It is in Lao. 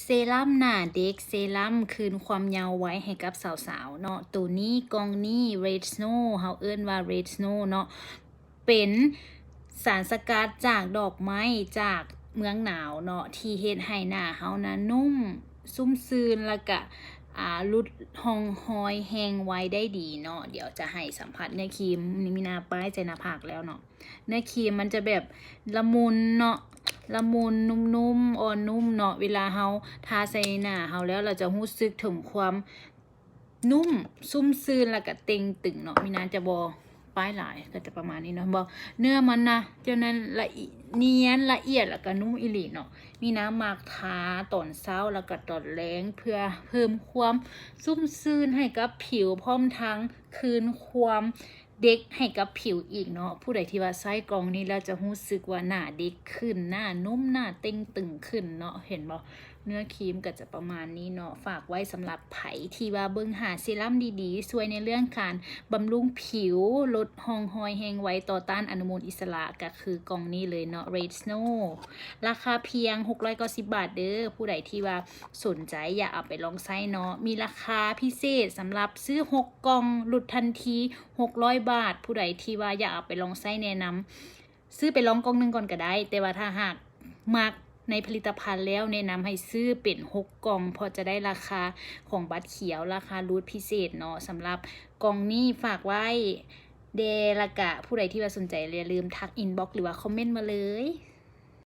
ເຊຣັມໜ້າເດັກ, ເຊຣັມຄືນຄວາມເຍົາໄວໃຫ້ກັບສາວໆເນາະ. ໂຕນີ້ ກ່ອງນີ້ Red Snow, ເຮົາເອີ້ນວ່າ Red Snow ເນາະ, ເປັນສານສະກັດຈາກດອກໄມ້ຈາກເມືອງໜາວເນາະ ທີ່ເຮັດໃຫ້ໜ້າເຮົານະນຸ້ມ, ຊຸ່ມຊື່ນ ແລ້ວກະ ອ່າ ຫຼຸດຮ່ອງຮອຍແຫ້ງໄວໄດ້ດີເນາະ. ດຽວຈະໃຫ້ສຳຜັດເນື້ອຄຣີມ, ມີນາປ້າຍໃສ່ໜ້າຜາກແລ້ວເນາະ. ເນື້ອຄຣີມມັນຈະແບບລະມຸນເນາະ, ລະມຸນ ນຸ້ມໆ ອ່ອນນຸ້ມເນາະ. ເວລາເຮົາທາໃສ່ໜ້າເຮົາແລ້ວ ເຮົາຈະຮູ້ສຶກເຖິງຄວາມນຸ້ມ, ຊຸ່ມຊື່ນ ແລ້ວກະເຕ່ງຕຶງເນາະ. ມີນາຈະບໍ່ປ້າຍຫຼາຍ, ກໍຈະປະມານນີ້ເນາະ. ເຫັນບໍ່? ເນື້ອມັນນະ ເຈົ້ານັ້ນລະອຽດ, ນຽນ ລະອຽດ ແລ້ວກະນຸ້ມອີ່ຫຼີເນາະ. ມີນາມັກທາຕອນເຊົ້າ ແລ້ວກະຕອນແລງ ເພື່ອເພີ່ມຄວາມຊຸ່ມຊື່ນໃຫ້ກັບຜິວ ພ້ອມທັງຄືນຄວາມ ເດັກໃຫ້ກັບຜິວອີກເນາະ. ຜູ້ໃດທີ່ວ່າໃຊ້ກ່ອງນີ້ແລ້ວຈະຮູ້ສຶກວ່າໜ້າເດັກຂຶ້ນ, ໜ້ານຸ້ມ, ໜ້າເຕ່ງຕຶງຂຶ້ນເນາະ. ເຫັນບໍ່? ເນື້ອຄຣີມກໍຈະປະມານນີ້ເນາະ. ຝາກໄວ້ສຳລັບໃຜທີ່ວ່າເບິ່ງຫາເຊຣັມດີໆ ຊ່ວຍໃນເລື່ອງການບຳລຸງຜິວ, ລົດຮ່ອງຮອຍແຫ້ງໄວ, ຕໍ່ຕ້ານອະນຸມູນອິດສະຫຼະ, ກໍຄືກ່ອງນີ້ເລີຍເນາະ, Red Snow. ລາຄາພຽງຫົກຮ້ອຍເກົ້າສິບບາດເດີ້. ຜູ້ໃດທີ່ວ່າສົນໃຈຢາກເອົາໄປລອງໃຊ້ເນາະ, ມີລາຄາພິເສດສຳລັບຊື້ຫົກກ່ອງ, ຫຼຸດທັນທີ ຫົກຮ້ອຍບາດ. ຜູ້ໃດທີ່ວ່າຢາກເອົາໄປລອງໃຊ້ ແນະນຳຊື້ໄປລອງກ່ອງໜຶ່ງກ່ອນກໍໄດ້, ແຕ່ວ່າຖ້າຫາກມັກໃນຜະລິດຕະພັນແລ້ວ ແນະນຳໃຫ້ຊື້ເປັນຫົກກ່ອງ ເພາະຈະໄດ້ລາຄາຂອງບັດຂຽວ, ລາຄາຫຼຸດພິເສດເນາະ. ສຳລັບກ່ອງນີ້ຝາກໄວ້ແດ່, ແລ້ວກະຜູ້ໃດທີ່ວ່າສົນໃຈ ຢ່າລືມທັກ inbox ຫຼືວ່າຄອມເມັນມາເລີຍ.